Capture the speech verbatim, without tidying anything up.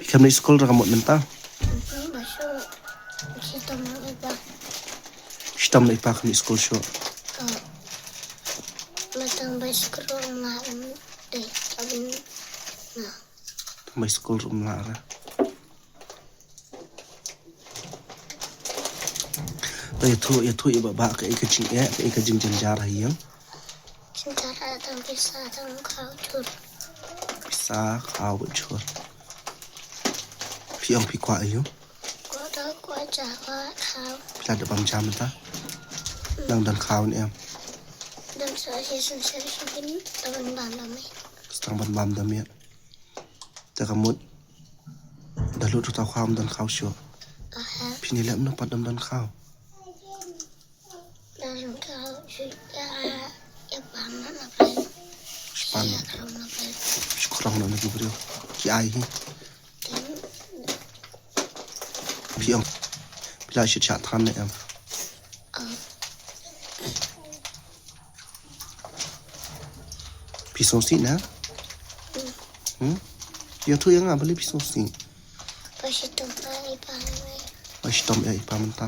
Kam leit skul ruh ka mut mynta. Ba shu shitom na iba. Shitom na iba kam leit skul shuh. Ba tang ba skul na um de abin na. Tang ba skul ruh um lah re. Te ïathuh ïathuh ïa ba ba kaei ka jingeh kaei ka jingjynjar ha ïing. Jynjar tang pisa tang khaw jhur. Pisa khaw jhur. Phi ong phi kwah aïu? Kwah da kwah ja kwah khaw. Phi la da bam ja mynta. Nang don khaw ne em? Dam sa shi sun sa shi bin da ban bam da me. Stang ban bam da me. Te ka mut da lut ruh tau khaw ym don khaw shuh. Aha. Phi ne leh mno pat dam don khaw. Da lut khaw shu ya ya bam na na pai. Span. Ya khaw na pai. Shu khrong na na ki briew. Ki ai hi. Tin. Phi ong. Phi la shit shah than ne em? Oh. Phi sngewsih ne? Hmm? Ïathuh ïa nga balei phi sngewsih. Ba shitom na iba me. Ba shitom ïa iba mynta.